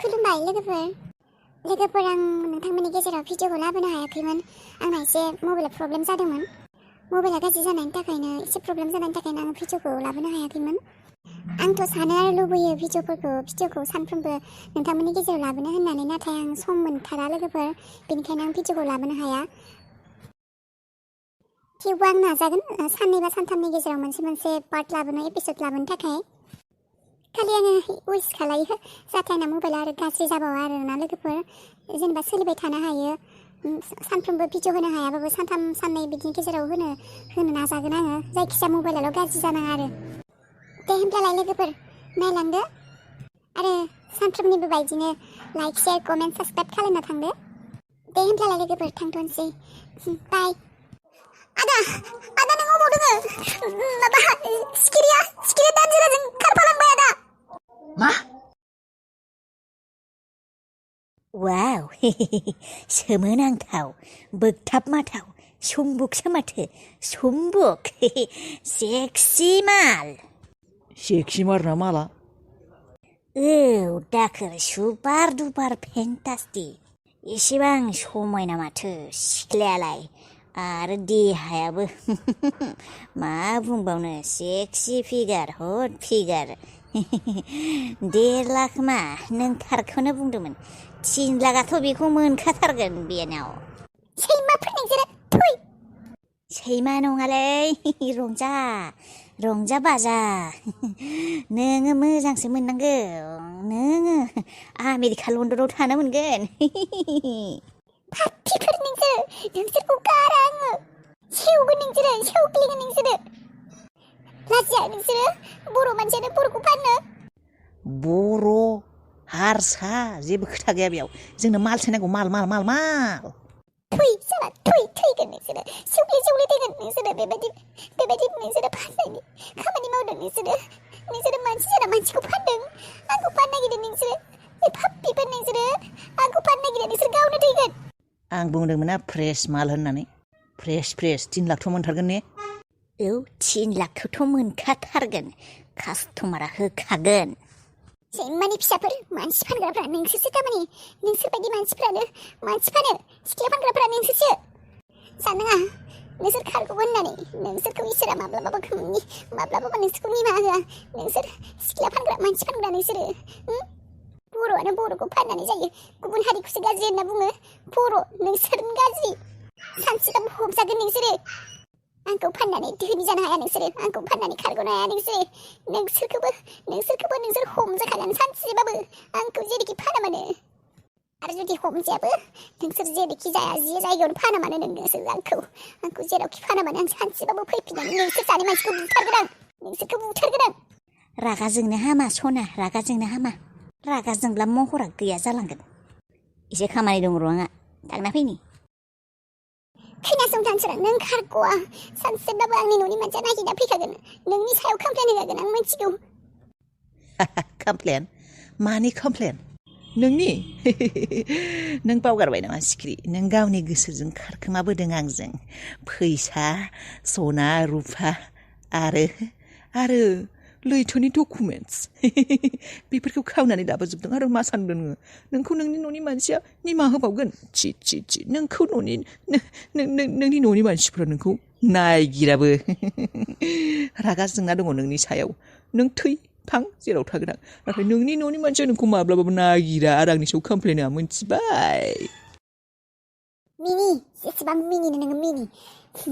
खुलुमबाय लोगोफोर आं नोंथांमोननि गेजेराव भिडिअखौ लाबोनो हायाखैमोन आंना एसे मबाइला प्रब्लेम जादोंमोन मबाइला गाज्रि जानायनि थाखायनो एसे प्रब्लेम जानायनि थाखायनो आं भिडिअखौ लाबोनो हायाखैमोन आंथ' सानो आरो लुबैयो भिडिअखौ सानफ्रोमबो नोंथांमोननि गेजेराव लाबोनो होननानै नाथाय आं सम मोनथारा लोगोफोर बेनिखायनो आं भिडिअखौ लाबोनो हाया थेवबो आं नाजागोन साननै बा सानथामनि गेजेराव मोनसे पार्ट लाबोनो एपिसोड लाबोनो थाखाय खालि आङो उइस खालायो जाहाथे आंना मबाइला आरो गाज्रि जाबावा आरोना लोगोफोर जेनेबा सोलिबाय थानो हायो सानफ्रोमबो भिडिअ होनो हायाबाबो सानथाम साननै बिदिनि गेजेराव होनो नाजागोन आङो जायखिजाया मबाइलाल' गाज्रि जानाङा आरो दे होमब्लालाय लोगोफोर नायलांदो आरो सानफ्रोमनिबो बायदिनो लाइक शेयार कमेन्ट साबस्क्राइब खालामना थांदो दे होमब्लालाय लोगोफोर थांथ'नोसै बाय आदा नों अबाव दोङो माबा सिखिरिया दानजिराजों खारफालांबाय आदा मा वाव सोमोनांथाव बोगथाबमाथाव सम्बुकसो माथो सम्बुक सेक्सि माल सेक्सि मारना माला औ दाखोर सुपार दुपार फेन्टास्टिक एसेबां समायना माथो सिख्लायालाय आरो देहायाबो मा बुंबावनो sexy figure hot figure 1.5 lakh मा नों थारखौनो बुंदोंमोन 3 लाखआथ' बेखौ मोनखाथारगोन बेनाव सैमाफोर नोंसोरो थुइ सैमा नङालै रंजा बाजा नोङो मोजांसो मोननांगौ नोङो आमेरिका लण्डनाव थानो मोनगोन पाप्पिफोर नोंसोरखौ गारा आङो सेवगोन नोंसोरो सेवग्लिगोन नोंसोरो लाजिया नोंसोरो बर' मानसियानो बर'खौ फानो बर' हारसा जेबो खोथा गैया बेयाव जोंनो मालसो नांगौ माल थुइ साला थैगोन नोंसोरो सेवग्लि थैगोन नोंसोरो बेबायदि नोंसोरो फाननायनि खामानि मावदों नोंसोरो मानसि जाना मानसिखौ फानदों आंखौ फाननो नागिरदों नोंसोरो पाप्पिफोर नोंसोरो आंखौ फाननो नागिरदों नोंसोर गावनो थैगोन आं बुंदोंमोन ना फ्रेस माल होननानै फ्रेस 3 लाखथ' मोनथारगोन ने औ 3 लाखखौथ' मोनखाथारगोन कास्टमारा होखागोन सैमानि फिसाफोर मानसि फानग्राफ्रा नोंसोरसो थारमाने नोंसोरबायदि मानसिफ्रानो मानसि फानो सिख्ला फानग्राफ्रा नोंसोरसो साननाङा नोंसोर खारग'गोन होननानै नोंसोरखौ इसोरा माब्लाबाबो नोंसोरखौ निमाहा होआ नोंसोर सिख्ला फानग्रा मानसि फानग्रा नोंसोरो बर'आनो बर'खौ फाननानै जायो गुबुन हारिखौसो गाज्रि होनना बुङो बर' नोंसोरनो गाज्रि सानसेबाबो हमजागोन नोंसोरो आंखौ फाननानै धोनि जानो हाया नोंसोरो आंखौ फाननानै खारग'नो हाया नोंसोरखौबो नोंसोर हमजाखागोन सानसेबाबो आंखौ जेरैखि फाना मानो आरो जुदि हमजायाबो नोंसोर जेरैखि जाया जे जायगायावनो फाना मानो नोंसोर आंखौ जेरावखि फाना मानो आं सानसेबाबो फैफिननानै नोंसोर जानाय मानसिखौ बुथारगोन आं रागा जोंनो हामा सना रागा जोंनो हामा रागा जोंब्ला महरा गैया जालांगोन एसे खामानि दं र' आंहा थांना फैनि खोनासंथानसोरा नों खारग'आ सानसेबाबो आंनि न'नि मानसिया नागिरना फैखागोन नोंनि सायाव कमप्लेन होखागोन आं मिथिगौ कमप्लेन मानि कमप्लेन नोंनि नों बावगारबाय नामा सिखिरि नों गावनि गोसोजों खारखोमाबोदों आंजों फैसा सना रुफा आरो लैथोनि डकुमेन्टस बेफोरखौ खावनानै लाबोजोबदों आरो मा सानदों नोंखौ नोंनि न'नि मानसिया निमाहा होबावगोन छि नोंखौ नोंनि न'नि मानसिफ्रा नोंखौ नायगिराबो रागा जोंना दङ नोंनि सायाव नों थां जेराव थागोन आं नाथाय नोंनि न'नि मानसिया नोंखौ माब्लाबाबो नागिरा आरो आंनि सायाव कमप्लेन होआ मोनथिबाय मिनि जेसेबां मिनिनो नोङो मिनि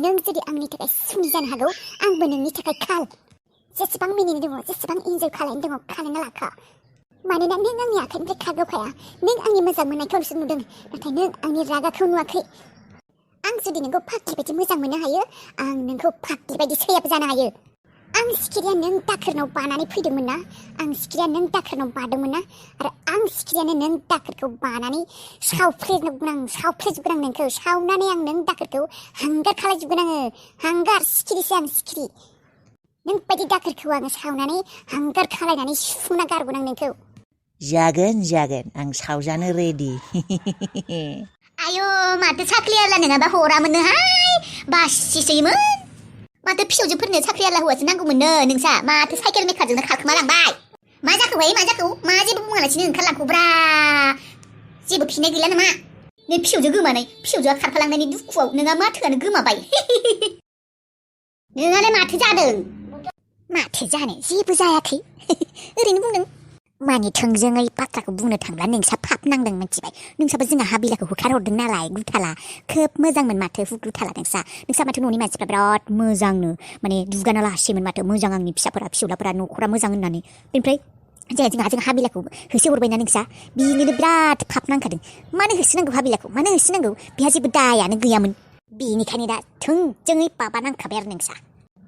नों जुदि आंनि थाखाय सुनि जानो हागौ आंबो नोंनि थाखाय खाल जेसेबां मिनिनो दङ जेसेबां इन्जय खालायनो दङ खालायना लाखा मानोना नों आंनि आखाइनिफ्राय खारग'खाया नों आंनि मोजां मोननायखौल'सो नुदों नाथाय नों आंनि रागाखौ नुवाखै आं जुदि नोंखौ फाग्लि बायदि मोजां मोननो हायो आं नोंखौ फाग्लि बायदि सैयाबो जानो हायो आं सिखिरिया नों दाखोरनाव बानानै फैदोंमोन ना आं सिखिरिया नों दाखोरनाव बादोंमोन ना आरो आं सिखिरियानो नों दाखोरखौ बानानै सावफ्लेजोबगोन आं नोंखौ सावनानै आं नों दाखोरखौ हांगार खालायजोबगोन आङो हांगार सिखिरिसो आं सिखिरि नों बायदि दाखोरखौ आङो सावनानै हांगार खालायनानै सुफुंना गारगोन आं नोंखौ जागोन आं सावजानो रेडि आयौ माथो साख्रियाला नङाबा हरामोननोहाय बासिसोयोमोन माथो फिसौजोफोरनो साख्रियाला हौवासो नांगौमोननो नोंसा माथो साइकेल मेकारजोंनो खारखोमा लांबाय मा जाखो मा जाखो मा जेबो बुङालासिनो ओंखारलांखौब्रा जेबो फिननाय गैला नामा नों फिसौजो गोमानाय फिसौजोआ खारफालांनायनि दुखुआव नोंहा माथोआनो गोमाबाय नोंहालाय माथो जादों माथो जानो जेबो जायाखै ओरैनो बुंदों माने थोंजोङै बाथ्राखौ बुंनो थांब्ला नोंसा फाब नांदों मिथिबाय नोंसाबो जोंहा हाबिलाखौ होखारहरदों नालाय गुथाला खोब मोजांमोन माथो गुथाला नोंसा माथो न'नि मानसिफ्रा बिराद मोजांनो माने दुगाना लासैमोन माथो मोजां आंनि फिसाफोरा फिसौलाफोरा न'खरा मोजां होननानै ओमफ्राय जोंहा हाबिलाखौ होसोहरबायना नोंसा बिनिनो बिराद फाब नांखादों मानो होसोनांगौ हाबिलाखौ मानो होसोनांगौ बेहा जेबो दायानो गैयामोन बेनिखायनो दा थोंजोङै पापा नांखाबाय आरो नोंसा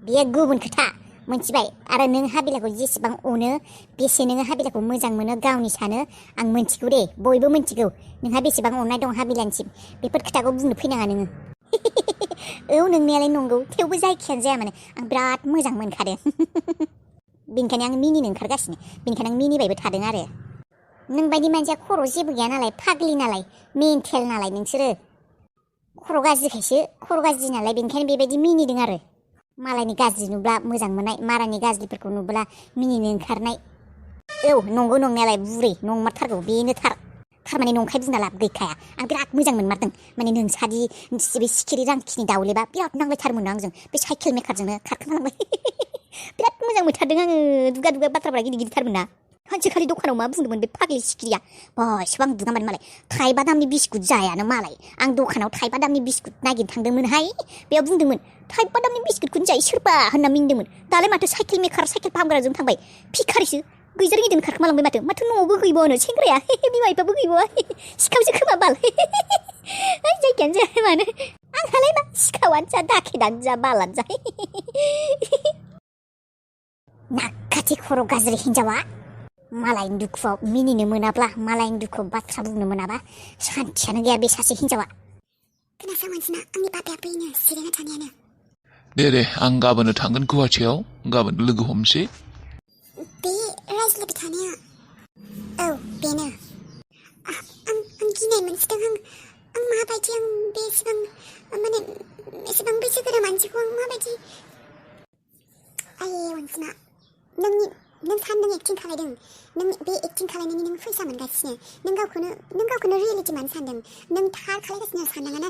बेयो गुबुन खोथा मोनथिबाय आरो नों हाबिलाखौ जेसेबां अनो बेसे नोङो हाबिलाखौ मोजां मोनो गावनि सानो आं मोनथिगौ दे बयबो मोनथिगौ नोंहा बेसेबां अननाय दं हाबिलानिसिम बेफोर खोथाखौ बुंनो फैनाङा नोङो औ नोंनायालाय नंगौ थेवबो जायखियानो जाया माने आं बिराद मोजां मोनखादों बेनिखायनो आं मिनिनो ओंखारगासिनो बेनिखायनो आं मिनिबायबो थादों आरो नोंबायदि मानसिया खर' जेबो गैया नालाय फाग्लि नालाय मेन्टेल नालाय नोंसोरो खर' गाज्रिखायसो खर' गाज्रि नालाय बेनिखायनो बेबायदि मिनिदों आरो मालायनि गाज्रि नुब्ला मोजां मोननाय मालायनि गाज्रिफोरखौ नुब्ला मिनिनो ओंखारनाय औ नंगौ नंनायालाय बुरै नंमारथारगौ बेनो थारमाने नंखाय बुंना लाब गैखाया आं बिराद मोजां मोनमारदों माने नोंसादि बे सिखिरि रांखिनि दाउलेबा बिराद नांलायथारमोन आंजों बे साइकेल मेकारजोंनो खारखोमालांबाय बिराद मोजां मोनथारदों आङो दुगा बाथ्राफ्रा गिदिरथारमोन ना सानसेखालि दखानाव मा बुंदोंमोन बे फाग्लि सिखिरिया एसेबां दुगामार मालाय थाइबा दामनि बिस्कुट जायानो मालाय आं दखानाव थाइबा दामनि बिस्कुट नागिरनो थांदोंमोनहाय बेयाव बुंदोंमोन थाइबा दामनि बिस्कुटखौनो जायो सोरबा होनना मिनदोंमोन दालाय माथो साइकेल मेकार साइकेल फाहामग्राजों थांबाय फिखारिसो गैजार गिदिर खारखोमालांबाय माथो न'आवबो गैबावानो सेंग्राया बिमा बिफाबो गैबावा सिखावसो खोमा बाल जायखियानो जाया मानो आंहालाय मा सिखावानो जा दाखेदानो जा बालानो जा नाखाथि खर' गाज्रि हिन्जावा मालायनि दुखुआव मिनिनो मोनाब्ला मालायनि दुखुआव बाथ्रा बुंनो मोनाबा सान्थियानो गैया बे सासे हिन्जावा खोनासं मानसिना आंनि बाबाया बैनो जिरायना थानायानो दे आं गाबोनो थांगोन गुवाहाटियाव गाबोन लोगो हमसै बे रायज्लायबाय थानाया औ बेनो आं गिनाय मोनसिदों आं माबायदि आं बे एसेबां माने एसेबां बैसोगोरा मानसिखौ आं माबायदि आये अनजिमा नों सान्दों एक्टिं खालायदों नों बे एक्टिं खालायनायनि नों फैसा मोनगासिनो नों गावखौनो रियेलिटि मानो सान्दों नों थार खालायगासिनो साननाङा ना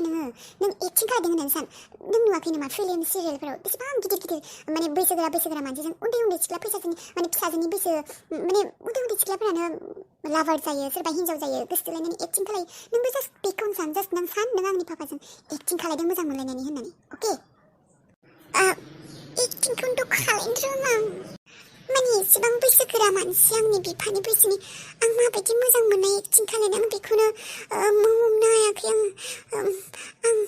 नों एक्टिं खालायदों होननानै सान नों नुवाखै नामा फिल्म सिरियेलफोराव बेसेबां गिदिर माने बैसोगोरा मानसिजों उन्दै सिख्ला फैसाजोंनि माने फिसाजोनि बैसो माने उन्दै सिख्लाफोरानो लाभार जायो सोरबा हिन्जाव जायो गोसोथोलायनानै एक्टिं खालायो नोंबो जास्ट बेखौनो सान जास्ट नों आंनि पापाजों एक्टिं खालायदों मोजां मोनलायनानै होननानै अके एक्टिंखौनोथ' खालायनो रोङा माने एसेबां बैसोगोरा मानसि आंनि बिफानि बैसोनि आं माबायदि मोजां मोननाय एक्टिं खालायदों आं बेखौनो मावनो हायाखै आं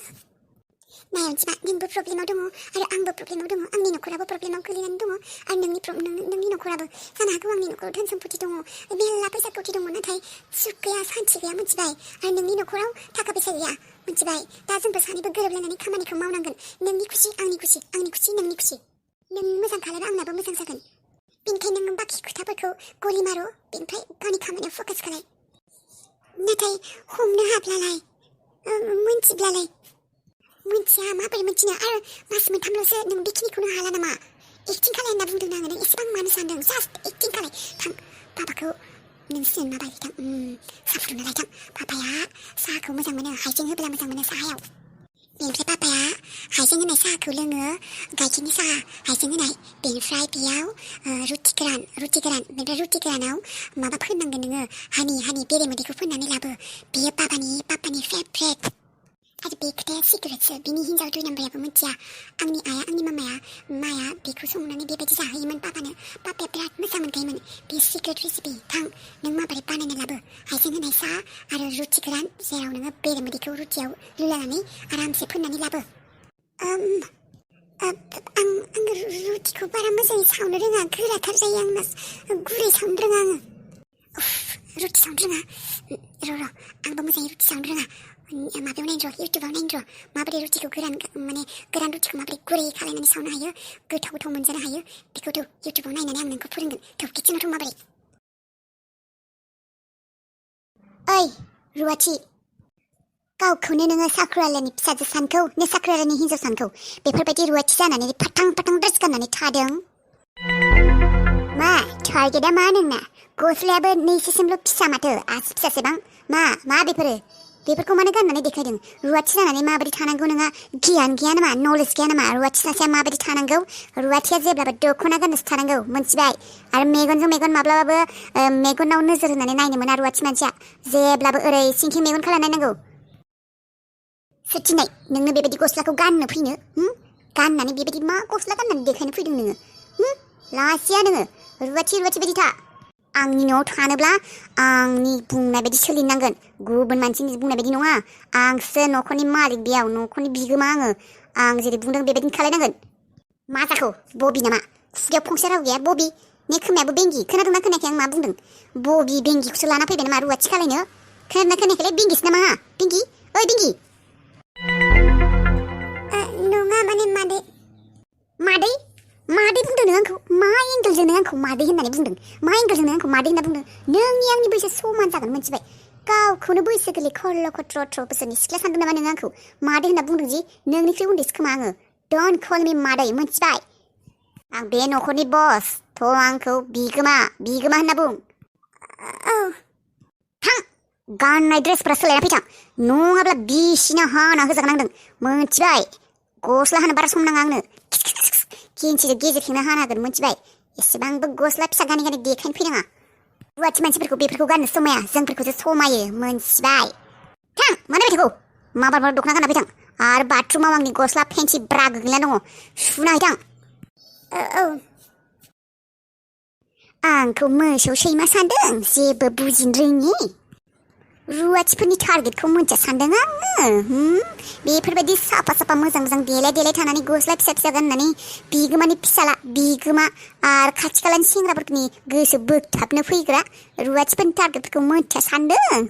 नाय अनजिमा नोंबो प्रब्लेमाव दङ आरो आंबो प्रब्लेमाव दङ आंनि न'खराबो प्रब्लेमाव गोलैनानै दङ आरो नोंनि न'खराबो जानो हागौ आंनि न'खराव धोन सम्पति दङ मेरला फैसा कौटि दङ नाथाय सुख गैया सान्थि गैया मिथिबाय आरो नोंनि न'खराव थाखा फैसा गैया मिथिबाय दा जोंबो सानैबो गोरोबलायनानै खामानिखौ मावनांगोन नोंनि खुसि आंनि खुसि नोंनि खुसि नों मोजां खालायबा आंनाबो मोजां जागोन बेनिखायनो नों बाखि खोथाफोरखौ गलि मारो बेनिफ्राय गावनि खामानियाव फकास खालाय नाथाय हमनो हाब्लालाय मोनथिब्लालाय मोनथिया माबोरै मोनथिनो आरो मास मोनथामल'सो नों बेखिनिखौनो हाला नामा एक्टिं खालाय होनना बुंदों आङो नों एसेबां मानो सानदों जास्ट एक्टिं खालाय थां पापाखौ नों सिन माबाय थां साहा फुदुंना लायथां पापाया साहाखौ मोजां मोनो हाइजें होब्ला मोजां मोनो साहायाव बेनिफ्राय पापाया हाइजें होनाय साहाखौ लोङो गाइखेरनि साहा हाइजें होनाय बेनिफ्राय बेयाव रुटि गोरान बेनिफ्राय रुटि गोरानाव माबा फोननांगोन नोङो हानि बेरेमोदैखौ फोननानै लाबो बेयो पापानि फेभरेट आरो बे खोथाया सिक्रेटसो बिनि हिन्जाव 2 नाम्बाराबो मिथिया आंनि आइया आंनि माया बेखौ संनानै बेबायदि जाहोयोमोन पापाया बिराद मोजां मोनखायोमोन बे सिक्रेट रेसिपि थां नों माबोरै बानायना लाबो हाइजें होनाय साहा आरो रुटि गोरान जेराव नोङो बेरेमोदैखौ रुटियाव लुलानानै आरामसे फोननानै लाबो आं रुटिखौ बारा मोजाङै सावनो रोङा गोराथार जायो आंना गुरै सावनो रोङा आङो रुटि सावनो रोङा र' आंबो मोजाङै रुटि सावनो रोङा माबायाव नायनो र' इउटुबाव नायनो र' माबोरै रुटिखौ गोरान रुटिखौ माबोरै गुरै खालायनानै सावनो हायो गोथाव मोनजानो हायो बेखौथ' इउटुबाव नायनानै आं नोंखौ फोरोंगोन थ' किटचेनावथ' माबोरै ओइ रुवाथि गावखौनो नोङो साख्रालानि फिसाजो सानखौ ने साख्रालानि हिन्जाव सानखौ बेफोरबायदि रुवाथि जानानै फाथां ड्रेस गाननानै थादों मा टारगेटआ मा नोंना गस्लायाबो नैसेसिमल' फिसा माथो आसि फिसासेबां मा बेफोरखौ मानो गाननानै देखायदों रुवाथि जानानै माबायदि थानांगौ नोंहा गियान गैया नामा नलेज गैया नामा रुवाथि सासेया माबायदि थानांगौ रुवाथिया जेब्लाबो दख'ना गाननासो थानांगौ मोनथिबाय आरो मेगनजों मेगन माब्लाबाबो मेगनाव नोजोर होनानै नायनो मोना रुवाथि मानसिया जेब्लाबो ओरै सिंखि मेगन खालामनाय नांगौ सोर थिननाय नोंनो बेबायदि गस्लाखौ गाननो फैनो गाननानै बेबायदि मा गस्ला गाननानै देखायनो फैदों नोङो लासिया नोङो रुवाथि बायदि था आंनि न'आव थानोब्ला आंनि बुंनाय बायदि सोलिनांगोन गुबुन मानसिनि बुंनाय बायदि नङा आंसो न'खरनि मालिक बेयाव न'खरनि बिगोमा आं जेरै बुंदों बेबायदिनो खालायनांगोन मा जाखो बबि नामा खुगायाव फंसे राव गैया बबि ने खोमायाबो बेंगि खोनादोंना खोनायाखै आं मा बुंदों बबि बेंगिखौसो लाना फैबाय नामा रुवाथि खालायनो खोनादोंना खोनायाखैलै बेंगिसो नामा बेंगि ओइ बेंगि नङा माने मादै बुंदों नों आंखौ मा एंगेलजों नों आंखौ मादै होननानै बुंदों मा एंगेलजों नों आंखौ मादै होनना बुंदों नोंनि आंनि बैसो समान जागोन मोनथिबाय गावखौनो बैसो गोरलै खल्ल' खथ्र' बोसोरनि सिख्ला सानदों नामा नों आंखौ मादै होनना बुंदों जि नोंनिख्रुइ उन्दैसो खोमा आङो डोन्ट कल मी मादै मोनथिबाय आं बे न'खरनि बस थ' आंखौ बिगोमा होनना बुं थां गाननाय ड्रेसफोरा सोलायना फैथां नङाब्ला बिसिना हाना होजागोन आंदों मोनथिबाय गस्ला हानो बारा सम नाङा आंनो केन्सिजों गेजेर खेंना हानो हागोन मोनथिबाय एसेबांबो गस्ला फिसा गानै देखायनो फैनाङा रुवाथि मानसिफोरखौ बेफोरखौ गाननो समाया जोंफोरखौसो समायो मोनथिबाय थां मानो बायदिखौ माबार दख'ना गानना फैथां आरो बाथरुमाव आंनि गस्ला फेन्सि ब्रा गोग्लैना दङ सुना हैथां आंखौ मोसौ सैमा सानदों जेबो बुजिनो रोङि रुवाथिफोरनि टारगेटखौ मोनथिया सानदों आङो बेफोरबायदि साफा मोजां देलाय थानानै गस्ला फिसा गाननानै बिगोमानि फिसाला बिगोमा आरो खाथि खालानि सेंग्राफोरनि गोसो बोगथाबनो फैग्रा रुवाथिफोरनि टारगेटफोरखौ मोनथिया सानदों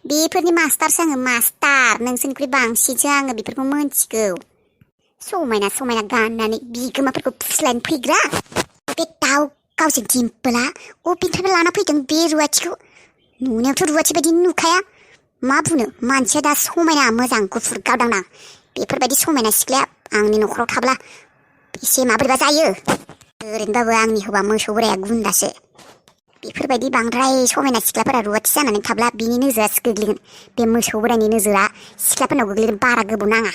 बेफोरनि मास्टारसो आङो मास्टार नोंसोरनिख्रुइ बांसिनसो आङो बेफोरखौ मोनथिगौ समायना गाननानै बिगोमाफोरखौ फुस्लायनो फैग्रा बे दाउ गावजों दिम्पला अबेनिफ्राय लाना फैदों बे रुवाथिखौ नुनायावथ' रुवाथि बायदि नुखाया मा बुंनो मानसिया दा समायना मोजां गुफुर गावदांना बेफोरबायदि समायना सिख्लाया आंनि न'खराव थाब्ला एसे माबोरैबा जायो ओरैनोबाबो आंनि हौवा मोसौ बोराया गुन्दासो बेफोरबायदि बांद्राय समायना सिख्लाफोरा रुवाथि जानानै थाब्ला बिनि नोजोरासो गोग्लैगोन बे मोसौ बोरायनि नोजोरा सिख्लाफोरनाव गोग्लैगोन बारा गोबाव नाङा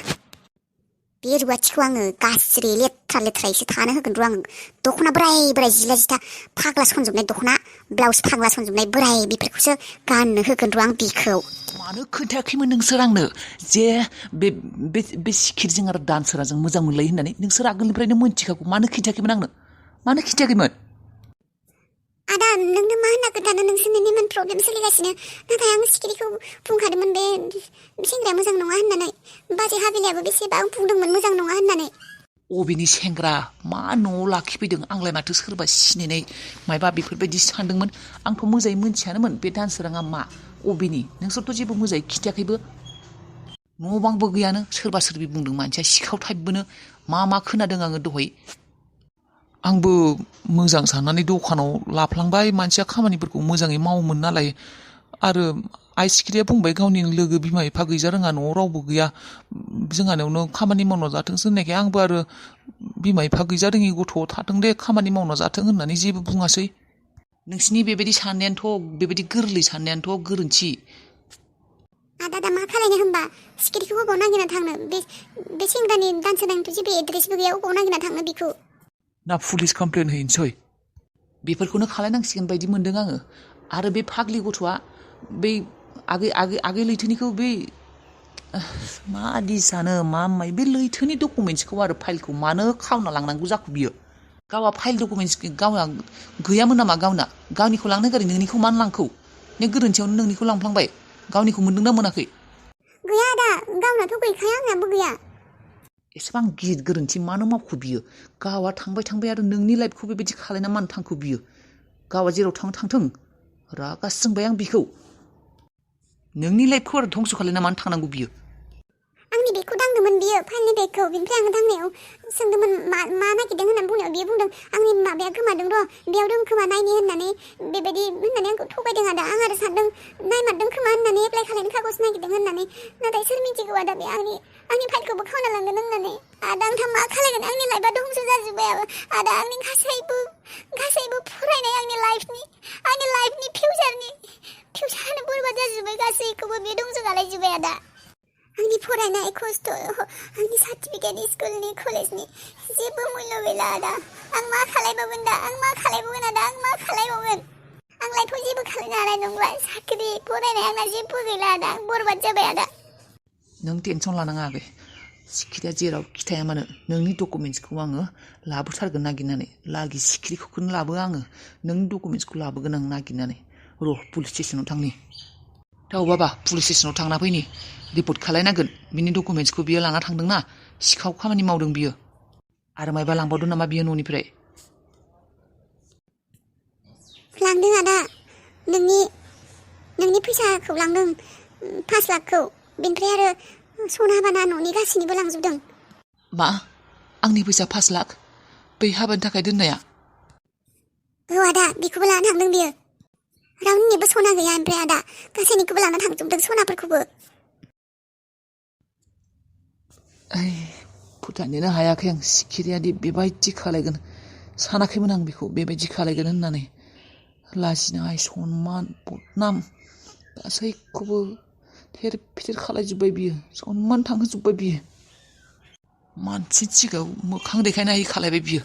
बे रुवाथिखौ आङो गाज्रि लेथ्रायैसो थानो होगोन र' आङो दख'ना बोराय जिला जिथा फाग्ला सनजोबनाय दख'ना ब्लाउस फाग्ला सनजोबनाय बोराय बेफोरखौसो गाननो होगोन र' आं बिखौ मानो खोन्थायाखैमोन नोंसोर आंनो जे बे सिखिरजों आरो दानसोराजों मोजां मोनलायो होननानै नोंसोर आगोलनिफ्रायनो मोनथिखागौ मानो खिन्थायाखैमोन आंनो मानो खिन्थायाखैमोन आदा नोंनो मा होनना खोन्थानो नोंसोरनि इमान प्रब्लेम सोलिगासिनो नाथाय आं सिखिरिखौ बुंखादोंमोन बे सेंग्राया मोजां नङा होननानै बाजै हाबिलायाबो बेसेबां बुंदोंमोन मोजां नङा होननानै अबेनि सेंग्रा मा न'आव लाखिफैदों आंलाय माथो सोरबा सिनायनाय मायबा बेफोरबायदि सानदोंमोन आंथ' मोजाङै मोनथियानोमोन बे दानसोराङा मा अबेनि नोंसोरथ' जेबो मोजाङै खिन्थायाखैबो न' बांबो गैयानो सोरबा सोरबि बुंदों मानसिया सिखाव टाइपबोनो मा खोनादों आङो दहाय आंबो मोजां साननानै दखानाव लाफ्लांबाय मानसिया खामानिफोरखौ मोजाङै मावोमोन नालाय आरो आइ सिखिरिया बुंबाय गावनि लोगो बिमा बिफा गैजा रोङा न'आव रावबो गैया जोंहानियावनो खामानि मावना जाथोंसो होननायखाय आंबो आरो बिमा बिफा गैजा रोङि गथ' थाथों दे खामानि मावना जाथों होननानै जेबो बुङासै नोंसिनि बेबायदि साननायानोथ' बेबायदि गोरलै साननायानोथ' गोरोन्थि आदा दा मा खालायनो होनबा सिखिरिखौ अबाव नागिरना थांनो बे सेंग्रानि दानसोरांनिथ' जेबो एड्रेसबो गैया अबाव नागिरना थांनो बिखौ ना पुलिस कमप्लेन हैनोसै बेफोरखौनो खालायनांसिगोन बायदि मोनदों आङो आरो बे फाग्लि गथ'आ बै आगै लैथोनिखौ बै मादि सानो माय बे लैथोनि डकुमेन्ट्सखौ आरो फाइलखौ मानो खावना लांनांगौ जाखो बियो गावहा फाइल डकुमेन्ट्स गावना गैयामोन नामा गावनिखौ लांनो गारि नोंनिखौ मानो लांखौ नों गोरोन्थियावनो नोंनिखौ लांफ्लांबाय गावनिखौ मोनदोंना मोनाखै गैया आदा गावनाथ' गैखाया आंनाबो गैया एसेबां गिदिर गोरोन्थि मानो मावखो बियो गावहा थांबाय आरो नोंनि लाइफखौ बेबायदि खालायना मानो थांखो बियो गावहा जेराव थांथों रागा जोंबाय आं बिखौ नोंनि लाइफखौ आरो धंस' खालायना मानो थांनांगौ बियो आंनि बेगखौ दांदोंमोन बियो फाइलनि बेगखौ बिनिफ्राय आङो दांनायाव सोंदोंमोन मा नागिरदों होननानै बुंनायाव बियो बुंदों आंनि माबाया गोमादों र' बेयाव दं खोमा नायनि होननानै बेबायदि होननानै आंखौ थगायदों आदा आं आरो सानदों नायमारदों खोमा होननानै एप्लाइ खालायनो कागज नागिरदों होननानै नाथाय सोर मिथिगौ आदा बे आंनि फाइलखौबो खावना लांगोन होननानै आदा आं मा खालायगोन आंनि लाइफआ दंस' जाजोब्बाय आदा आंनि गासैबो फरायनाय आंनि दंजोबो गासैखौबो बे दंजोगालायजोब्बाय आदा आंनि फरायनाय खस्थ' आंनि सार्टिफिकेट स्कुलनि कलेजनि जेबो मुल्य गैला आदा आं मा खालायबावगोन दा आं मा खालायबावगोन आदा आं मा खालायबावगोन आं लाइफआव जेबो खालायनो हानाय नंला साख्रि फरायनाय आंना जेबो गैला आदा आं बरबाद जाबाय आदा नों टेनसन लानाङा आगै सिखिरिया जेराव खिथाया मानो नोंनि डकुमेन्टसखौ आङो लाबोथारगोन नागिरनानै लागि सिखिरिखौनो लाबो आङो नोंनि डकुमेन्टसखौ लाबोगोन आं नागिरनानै र' पुलिस स्टेसनाव थांनि दाउ बाबा पुलिस स्टेसनाव थांना फैनि रिपर्ट खालायनांगोन बिनि डकुमेन्टसखौ बियो लाना थांदोंना सिखाव खामानि मावदों बियो आरो मायबा लांबावदों नामा बियो न'निफ्राय लांदों आदा नोंनि फैसाखौ लांदों 5 लाखखौ बेनिफ्राय आरो सना बाना न'नि गासैनिबो लांजोबदों मा आंनि फैसा 5 लाख बै हाबानि थाखाय दोननाया औ आदा बेखौबो लाना थांदों बियो रावनिबो सना गैया ओमफ्राय आदा गासैनिखौबो लाना थांजोबदों सनाफोरखौबो फोथायनोनो हायाखै आं सिखिरियादि बेबायदि खालायगोन सानाखैमोन आं बेखौ बेबायदि खालायगोन होननानै लाजिनाय सनमान बदनाम गासैखौबो थेर फेथेर खालायजोब्बाय बियो सनमान थांहोजोब्बाय बियो मानसिनि सिगाङाव मोखां देखायनो हायि खालायबाय बियो